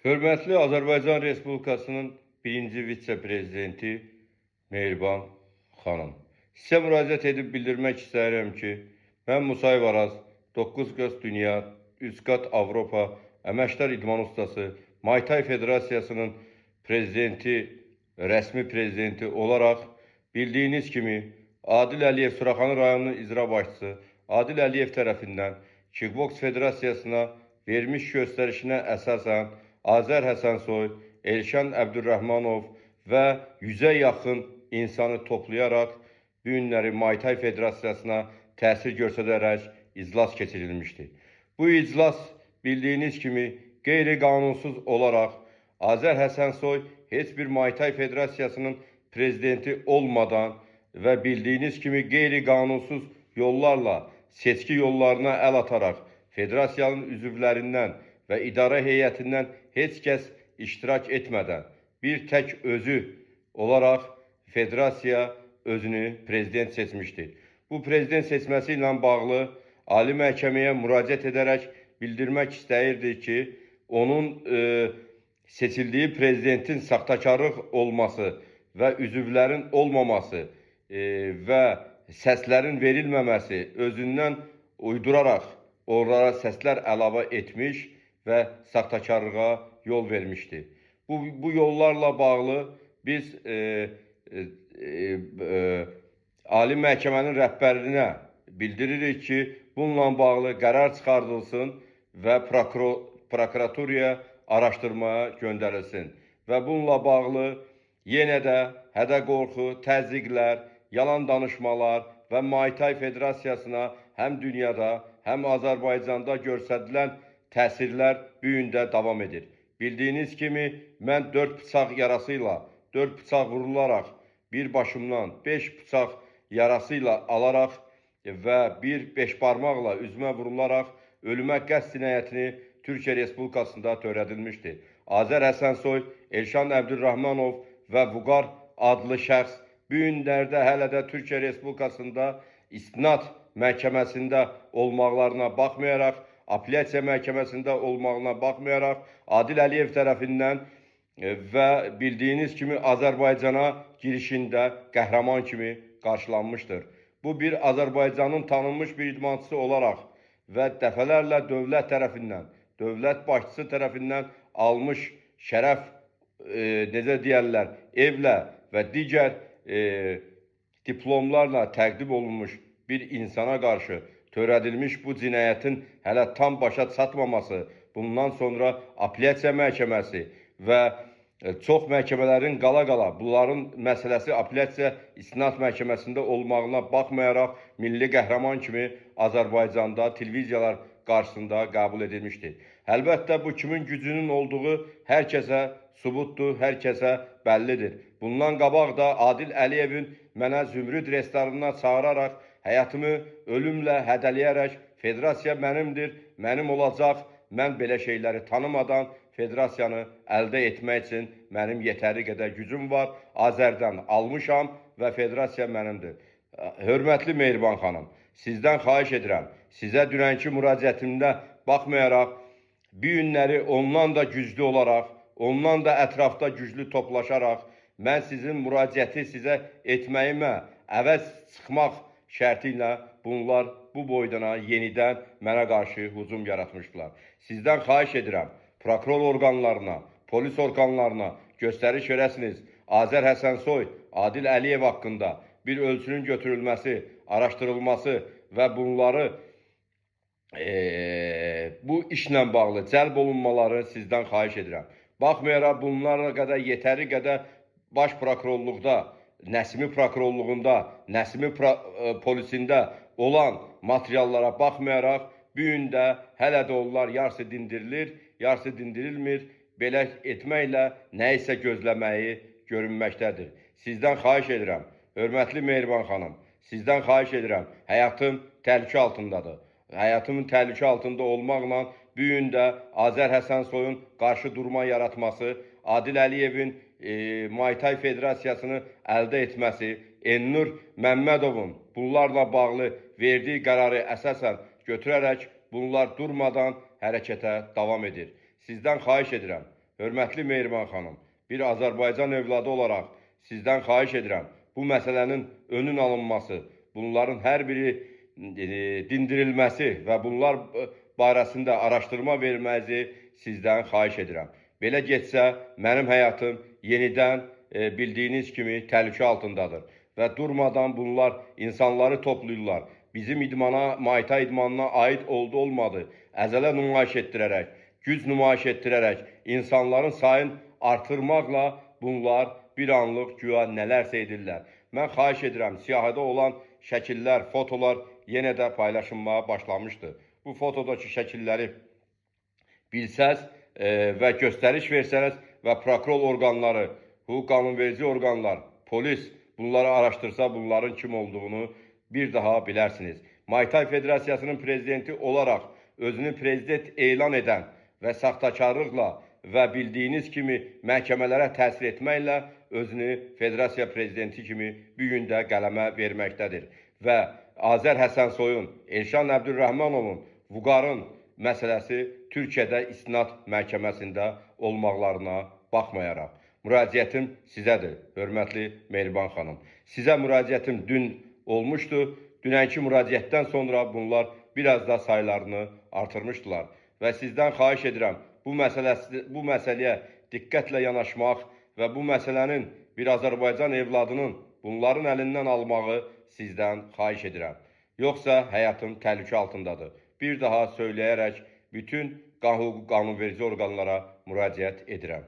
Hörmətli Azərbaycan Respublikasının birinci vitse-prezidenti Mehriban xanım. Sizə müraciət edib bildirmək istəyirəm ki, mən Musayev Araz, 9 qat dünya, 3 qat Avropa əməkdar idman ustası, Muay Thai Federasiyasının prezidenti, rəsmi prezidenti olaraq bildiyiniz kimi Adil Əliyev Suraxanı rayonunun icra başçısı Adil Əliyev tərəfindən Kickboks Federasiyasına vermiş göstərişinə əsasən Azər Həsənsoy, Elşan Əbdürrəhmanov və 100-ə yaxın insanı toplayaraq bu günləri Muay Thai Federasiyasına təsir göstərərək iclas keçirilmişdi. Bu iclas bildiyiniz kimi qeyri-qanunsuz olaraq Azər Həsənsoy heç bir Muay Thai Federasiyasının prezidenti olmadan və bildiyiniz kimi qeyri-qanunsuz yollarla seçki yollarına əl ataraq federasiyanın üzvlərindən və idarə heyətindən heç kəs iştirak etmədən bir tək özü olaraq federasiya özünü prezident seçmişdir. Bu prezident seçməsi ilə bağlı Ali Məhkəməyə müraciət edərək bildirmək istəyirdik ki, onun seçildiyi prezidentin saxtakarlıq olması və üzvlərin olmaması və səslərin verilməməsi özündən uyduraraq onlara səslər əlavə etmiş və saxtakarlığa yol vermişdi. Bu yollarla bağlı biz Ali Məhkəmənin rəhbərinə bildiririk ki, bununla bağlı qərar çıxarılsın və prokuraturaya araşdırmaya göndərilsin. Və bununla bağlı yenə də hədə-qorxu, təzyiqlər, yalan danışmalar və Muay Thai Federasiyasına həm dünyada, həm Azərbaycanda göstərilən təsirlər bu gün də davam edir. Bildiyiniz kimi mən 4 bıçaq yarası ilə, 4 bıçaq vurularaq bir başımdan 5 bıçaq yarası ilə alaraq və bir beş barmaqla üzümə vurularaq ölümə qəsd cinayətini Türkiyə Respublikasında törədilmişdir. Azər Həsənsoy, Elşan Əbdürrahmanov və Vüqar adlı şəxs bu günlərdə hələ də Türkiyə Respublikasında istinad məhkəməsində olmaqlarına baxmayaraq, apellyasiya məhkəməsində olmağına baxmayaraq, Adil Əliyev tərəfindən və bildiyiniz kimi Azərbaycana girişində qəhrəman kimi qarşılanmışdır. Bu bir Azərbaycanın tanınmış bir idmançısı olaraq və dəfələrlə dövlət tərəfindən, dövlət başçısı tərəfindən almış şərəf, necə deyərlər, evlə və digər diplomlarla təqdim olunmuş bir insana qarşı törədilmiş bu cinayətin hələ tam başa çatmaması, bundan sonra apellyasiya məhkəməsi və çox məhkəmələrin qala-qala bunların məsələsi apellyasiya istinad məhkəməsində olmağına baxmayaraq milli qəhrəman kimi Azərbaycanda televiziyalar qarşısında qəbul edilmişdir. Əlbəttə bu kimin gücünün olduğu hər kəsə sübutdur, hər kəsə bəllidir. Bundan qabaq da Adil Əliyevin mənə Zümrüd restoranına çağıraraq həyatımı ölümlə hədələyərək federasiya mənimdir, mənim olacaq, mən belə şeyləri tanımadan federasiyanı əldə etmək üçün mənim yetəri qədər gücüm var. Azərdən almışam və federasiya mənimdir. Hörmətli Mehriban xanım, sizdən xahiş edirəm, sizə dünənki müraciətimdə baxmayaraq bu günləri ondan da güclü olaraq, ondan da ətrafda güclü toplaşaraq mən sizin müraciəti sizə etməyimə əvəz çıxmaq şərti ilə bunlar bu boydana yenidən mənə qarşı hücum yaratmışdılar. Sizdən xahiş edirəm, prokuror orqanlarına, polis orqanlarına göstəriş verəsiniz. Azər Həsənsoy, Adil Əliyev haqqında bir ölçünün götürülməsi, araşdırılması və bunları bu işlə bağlı cəlb olunmaları sizdən xahiş edirəm. Baxmayaraq bunlara qədər yetəri qədər baş prokurorluqda, Nəsimi prokurorluğunda, Nəsimi polisində olan materiallara baxmayaraq bu gün də hələ də onlar yarısı dindirilir, yarısı dindirilmir. Belə etməklə nə isə gözləməyi görünməkdədir. Sizdən xahiş edirəm, hörmətli Mehriban xanım, sizdən xahiş edirəm, həyatım təhlükə altındadır. Həyatımın təhlükə altında olmaqla bu gün də Azər Həsənsoyun qarşı durma yaratması, Adil Əliyevin Muay Thai Federasiyasını əldə etməsi, Elnur Məmmədovun bunlarla bağlı verdiyi qərarı əsasən götürərək bunlar durmadan hərəkətə davam edir. Sizdən xahiş edirəm, Hörmətli Mehriban xanım, bir Azərbaycan övladı olaraq sizdən xahiş edirəm, bu məsələnin önün alınması, bunların hər biri dindirilməsi və bunlar barəsində araşdırma vermənizi sizdən xahiş edirəm. Belə getsə, mənim həyatım yenidən bildiyiniz kimi təhlükə altındadır və durmadan bunlar insanları toplayırlar. Bizim idmana, Muay Thai idmanına aid oldu olmadı, əzələ nümayiş etdirərək, güc nümayiş etdirərək insanların sayını artırmaqla bunlar bir anlıq güya nələrsə edirlər. Mən xahiş edirəm, siyahıda olan şəkillər, fotolar yenə də paylaşılmağa başlamışdı. Bu fotodakı şəkilləri bilsəz və göstəriş versəniz və prokuror orqanları, hüquq qanunverici orqanlar, polis bunları araşdırsa bunların kim olduğunu bir daha bilərsiniz. Muay Thai Federasiyasının prezidenti olaraq özünü prezident elan edən və saxtakarlıqla və bildiyiniz kimi məhkəmələrə təsir etməklə özünü federasiya prezidenti kimi bu gün də qələmə verməkdədir. Və Azər Həsənsoyun, Elşan Əbdürrəhmanovun, Vüqarın məsələsi Türkiyədə istinad məhkəməsində olmaqlarına baxmayaraq. Müraciətim sizədir, hörmətli Mehriban xanım. Sizə müraciətim dün olmuşdu. Dünənki müraciətdən sonra bunlar biraz da saylarını artırmışdılar. Və sizdən xahiş edirəm, bu məsələyə diqqətlə yanaşmaq və bu məsələnin bir Azərbaycan evladının bunların əlindən almağı sizdən xahiş edirəm. Yoxsa həyatım təhlükə altındadır. Bir daha söyləyərək bütün hüquq qanunverici orqanlara müraciət edirəm.